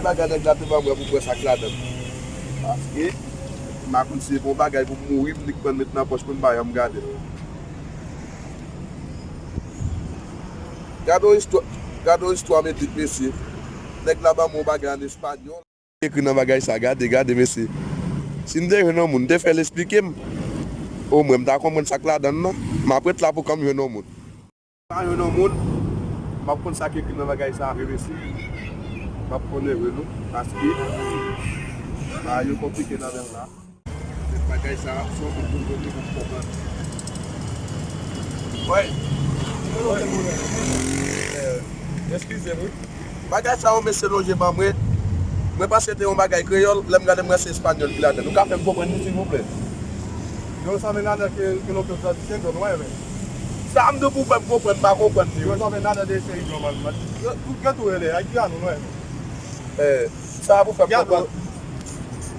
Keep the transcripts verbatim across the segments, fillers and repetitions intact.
Bagay nèg la te ban mwen pou m wè sa k ladan l. Paske, m pa konn si se bon bagay pou m mouri, m nik pran l met nan pòch pou m pa janm gade l. Gade yon istwa, gade yon istwa m ekri, mesye. Nèg la ban m yon bagay an espanyòl. Ekri nan bagay sa, gade, gade, mesye. Si m te jwenn yon moun, m te fè l esplike m. Omwen, m ta konprann sa k ladan l, non. M ap ret la pou kan m jwenn yon moun. Pa jwenn yon moun, m ap konn sa k ekri nan bagay sa a vre, mesye. M ap konnen vre, non. Paske, bagay yo konplike nan menm la. Bagay sa a, se yon moun pou l konprann. Wè. Eh, eskize m, wi. Bagay sa yo, mesye lonje ban mwen. Mwen panse te yon bagay kreyòl, lè m gade m wè se espanyòl ki ladan l. Ou ka fè m konprann li, silvouplè? Yo sabe nada que, que lo que está diciendo, nueve. Sa m di w pou fè m konprann, m pa konprann li, wi. Yo sabe nada de ese idioma, hermano. Yo, yo tou rele, haitiano, nueve. Eh, sa pou fè m konprann.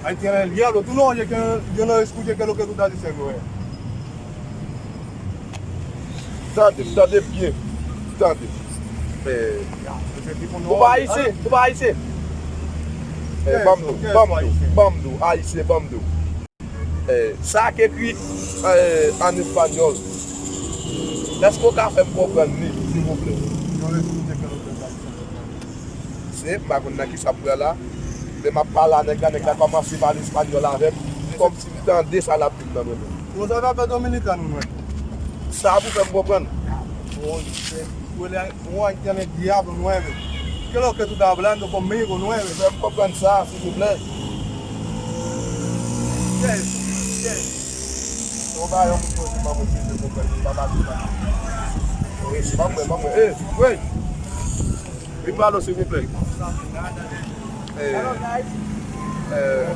Ahí tiene el diablo. Tú no oyes que yo no escuche qué es lo que tú estás diciendo, eh. Tande, tande byen. Tande. Eh, ou pa ayisyen, ou pa ayisyen. Eh, ban m di w, ban m di w, ban m di w, ayisyen, ban m di w. Eh, sa k ekri, eh, an espanyòl. Èske w ka fè m konprann li, silvouplè? Se, m pa konn nan ki sa m pral la, men m ap pale a nèg la, nèg la kòmanse pale espanyòl avè m, kòmsi m tande sa l ap di m nan mwen menm. Roosevelt Dominicano, nueve. Sa pou fè m konprann. Oye, huele a, Juan tiene diablo, nueve. ¿Qué es lo que tú estás hablando conmigo, nueve? Fè m konprann sa, silvouplè. Yes, yes. Yon bagay yon moun poze, pa posib de konprann, pa pale sa. Wi, pa mwen, pa mwen. Eh, wi. Wi, pale, silvouplè. Eh, eh,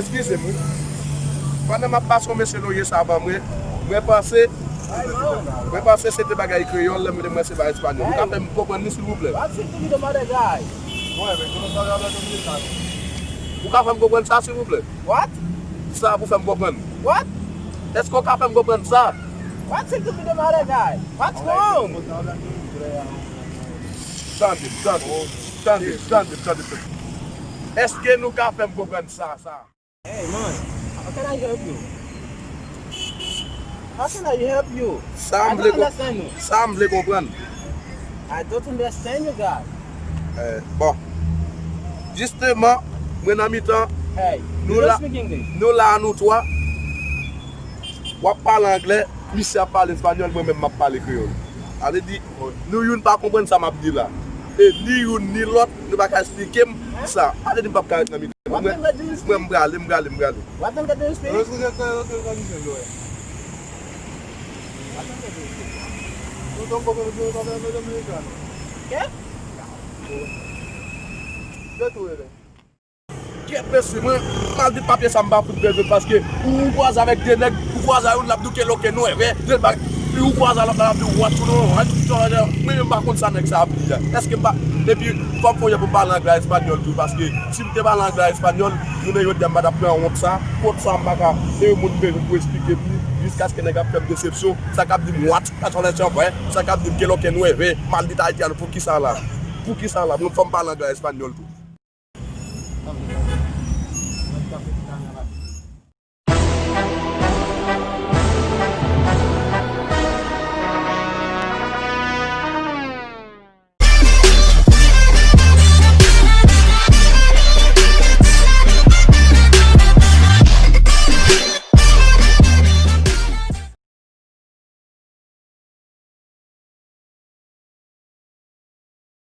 eskize m, wi. Pandan m ap pase yon mesye lonje sa ban mwen, mwen panse, mwen panse se te bagay kreyòl, lè m te mwen se bagay espanyòl. Ou ka fè m konprann li, silvouplè? What? Ou ka fè m konprann sa, silvouplè? What? Sa pou fè m konprann. What? Èske w ka fè m konprann sa? What seem to be the matter, guy? What's wrong? Tande, tande, tande, tande, tande, tande. Èske nou ka fè m konprann sa, sa? Hey, man, how can I help you? How can I help you? Sa m vle kon-, sa m vle konprann. I don't understand you, guy. Eh, bon. Jisteman, mwen nan mitan, nou la, nou la, nou twa. W ap pale anglè, misye ap pale espanyòl, mwen menm m ap pale kreyòl. Sa vle di, nou youn pa konprann sa m ap di la. E ni youn ni lòt, nou pa ka esplike m sa. Sa vle di m p ap ka ret nan mitan. Mwen, mwen, m prale, m prale, m prale. What language do you speak? What language do you speak? Yo tampoco no quiero saber hablar dominicano. ¿Qué? Yo te voy a ver. Kèt mesye, mwen, maldit papye sa m pa fout bezwen paske ou kwaze avèk de nèg, ou kwaze a youn l ap di w que lo que nueve, de bag, ou kwaze a lòt la l ap di w what, what, what, what, mwen menm m pa konn sa nèg sa ap di a. Èske m pa, epi fò m fè yon jan pou m pale anglè a espanyòl tou paske si m te pale anglè a espanyòl, jounen jodi a m pa t ap pran wont sa, wont sa m pa ka, e yon moun bezwen pou esplike m li, jiskaske nèg ap fè m desepsyon, sa k ap di m what, sa k ap di m what, sa k ap di m que lo que nueve, maldit haitiano, poukisa la? Poukisa la? Mwen fò m pale anglè a espanyòl tou.